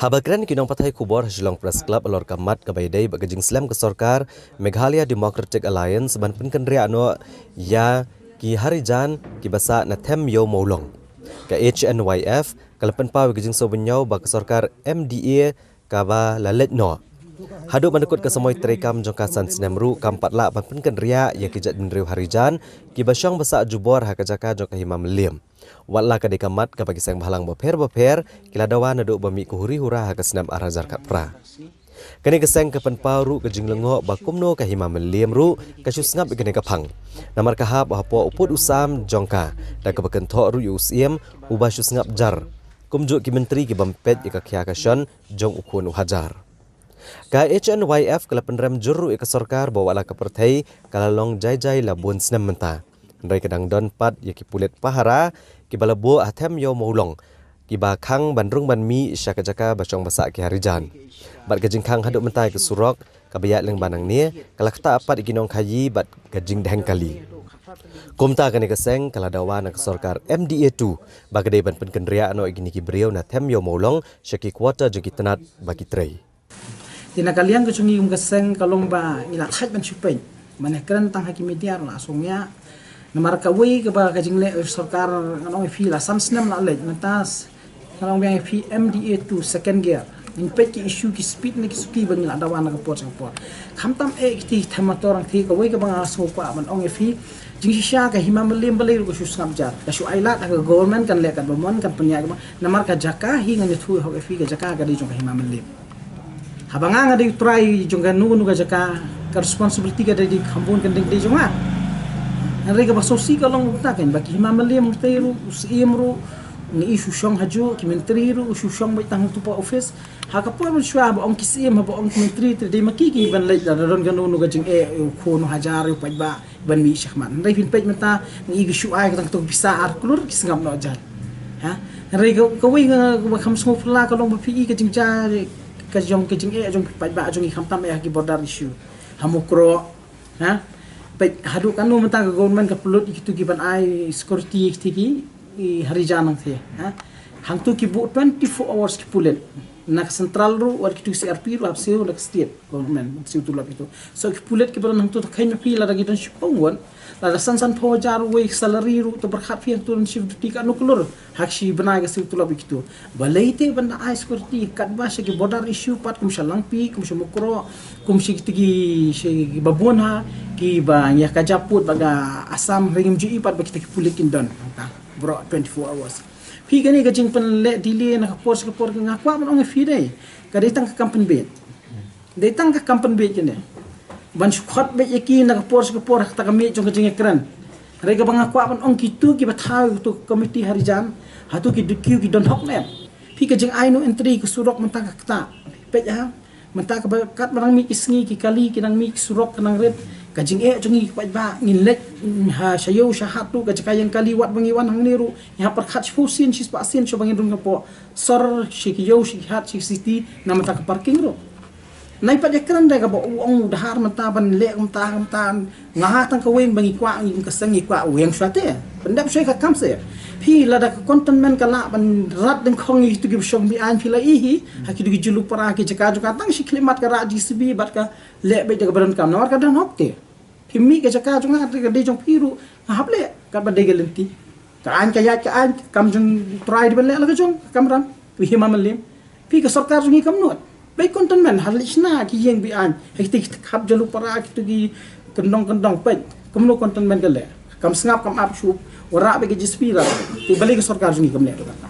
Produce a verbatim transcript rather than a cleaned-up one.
Haba kren ki nongpathai khubor ha Shillong Press Club halor ka mat kaba ïadei bad ka jingslem ka sorkar Meghalaya Democratic Alliance ban pynkynriah noh ïa ki Harijan kiba sah na Them Ïew Mawlong, ka H N Y F ka la pynpaw ïa ka jingsngewbha ba ka sorkar M D A kaba la leit noh. Haduh mynta ka samoi treikam jong ka san snem ruh kam pat lah ban pynkynriah ïa ki jaitbynriew Harijan kiba shong ba sah jubor ha ka jaka jong ka Hima Mylliem, wat la ka dei ka mat kaba ki seng bhalang bapher bapher ki la dawa naduh ba mih ka huri hura ha ka snem ar hajar khatphra. Kane ka seng ka pynpaw ruh ka jinglyngngoh ba kumno ka Hima Mylliem ruh ka shu sngap ïa kane ka phang, namar ka hap hapoh u pud u sam jong ka da kaba kynthoh ruh ïa u Syiem uba shu sngap jar, kumjuh ki myntri ki bym peit ïa ka khia ka shon jong u khun u hajar. Ka H N Y F ka la pynrem jur ruh ïa ka sorkar ba wat la ka pyrthei ka la long jai jai la bun snem mynta, hynrei ka dang don pat ïa ki pulit pahara kiba la buh ha Them Ïew Mawlong kiba khang ban rung ban mih sha ka jaka ba shong ba sah ki Harijan. Bad ka jingkhang haduh mynta ïa ka surok kaba ïaid lyngba nangne ka la ktah pat ïa ki nongkhaïi bad ka jingdheng kali. Kumta kane ka seng ka la dawa na ka sorkar M D A two ba ka dei ban pynkynriah noh ïa kine ki briew na Them Ïew Mawlong sha ki quarter jong ki tnat ba ki trei. Te na ka liang ka jong ngi kum ka seng ka long ba ngi la thait ban shu peit, mane kren tang ha ki media la song ïa. Namar kawei kaba ka jingleh sorkar, ngan ong ïa phi, la san snem la leit mynta, ngan ong biang ïa phi, M D A two second gear. Ngin peit ki issue ki speed ne ki suki ba ngi la dawa na ka por sha ka por. Khamtam eh kiti themator ang ti kawei kaba nga sngewkwah ban ong ïa phi. Jingshisha ka Hima Mylliem balei ruh ka shu sngap jar, ka shu ailad ha ka government kan leh katba mon, kan pynïaid katba, namar ka jaka hi ngan ïathuh hok ïa phi, ka jaka ka dei jong ka Hima Mylliem. Haba nga nga dei u trai jong kano kano ka jaka, ka responsibility ka dei, dei kham bun kan dei, dei jong nga. Hynrei kaba sngewsih ka long kumta kan, ba ki Hima Mylliem hangtei ruh, u Syiem ruh ngi i shu shong hajuh, ki myntri ruh u shu shong beit tang hangtu pa office. Ha ka por mynshuwa haba ong ki Syiem, haba ong ki myntri, te dei ma ki ki ban leit, lada don kano kano ka jingeh ïa u khun u hajar, ïa u paidbah ban mih shakhmat. Hynrei phin peit mynta ngi i ki shu ai ka tang ka pisa ar klur ki sngap noh jar. Ha? Hynrei ka, kawei ka, kaba kham sngewphylla ka long ba phi i ka jingjia ka jong, ka jingeh jong ki paidbah jong ngi, khamtam eh ha ki border issue. Ha Mukroh, ha? Peit haduh kano mynta ka government ka pynlut ïa kitu ki ban ai security ïa kiti ki, i Harijan nangtei, ha? Hangtu ki buh twenty-four hours ki pulit. Na ka central ruh, wat kitu C R P ruh hap siew na ka state government, siew tulop itu. So ki pulit kiba don hangtu, to kheiñ ma phi, lada ki don shiphew ngut, lada san sanphew hajar wei salary ruh, to pyrkhat phi hangtu don shift duty katno klur ha ka shi bnai ka siew tulop ïa kitu. Balei te ban da ai security katba sha ki border issue pat, kum sha Langpih, kum sha Mukroh, kum sha kiti ki, sha kiba bun ha, kiba ïa ka japud bad ka Assam, hynrei ngim ju i pat ba kita ki pulit kin don hangta baroh twenty-four hours. Phi, kane ka jingpynleh delay na ka por sha ka por, nga kwah ban ong ïa phi dei, ka dei tang ka kam pynbeit. Dei tang ka kam pynbeit kane. Ban shu khot beit ïa ki na ka por sha ka por ha kata ka miet jong ka jingïakren. Hynrei kaba nga kwah ban ong, kitu kiba thaw ïa katu ka committee Harijan, hato ki don, ki don hok ne em? Phi, ka jingai no entry ka surok mynta ka ktah. Peit ha. Mynta kaba katba nang mih ki sngi, ki kali ki nang mih, ki surok ka nang rit. Ka jingeh jong ngi ki paidbah, ngin leit, mm, ha sha ïew sha hat ruh, ka jaka ïeng kali, wat ba ngi wan hangne ruh ngi hap pyrkhat shiphew sien, shispah sien shuwa ba ngin rung hapoh sor, sha ki ïew, sha ki hat, sha ki city, na mynta ka parking ruh. Nai pat ïakren da kaba u ong u Dkhar mynta ban leh mynta, mynta. Nga ha tang kawei ba ngi kwah, ngi ka seng ngi kwah u ïeng shuwa te. Pyndep shuwa ka kam se. Phi, lada ka cantonment ka lah ban rat dyngkhong ïa kitu kiba shong be-aiñ, phi la i hi ha kitu ki jyllupara, ki jaka jaka, tang shi khyllipmat ka rah J C B bad ka leh beit da kaba donkam, namar ka don hok te. Phi, mih ka jaka jong nga, ka dei jong phi ruh, nga hap leh katba dei ka lynti. Ka aiñ ka ïaid ka aiñ, ka kam jong u trai dei ban leh la ka jong, ka kamram. Phi, Hima Mylliem, phi, ka sorkar jong ngi kam nud. Beit cantonment ha leit shna ki ïing be-aiñ, ha kiti ki khap jyllupara, kitu ki kyndong kyndong, peit kumno cantonment ka leh. Kam sngap kam ap shuh, wanrah beit ka J C B ruh. Te balei ka sorkar jong ngi kam leh ruh kata?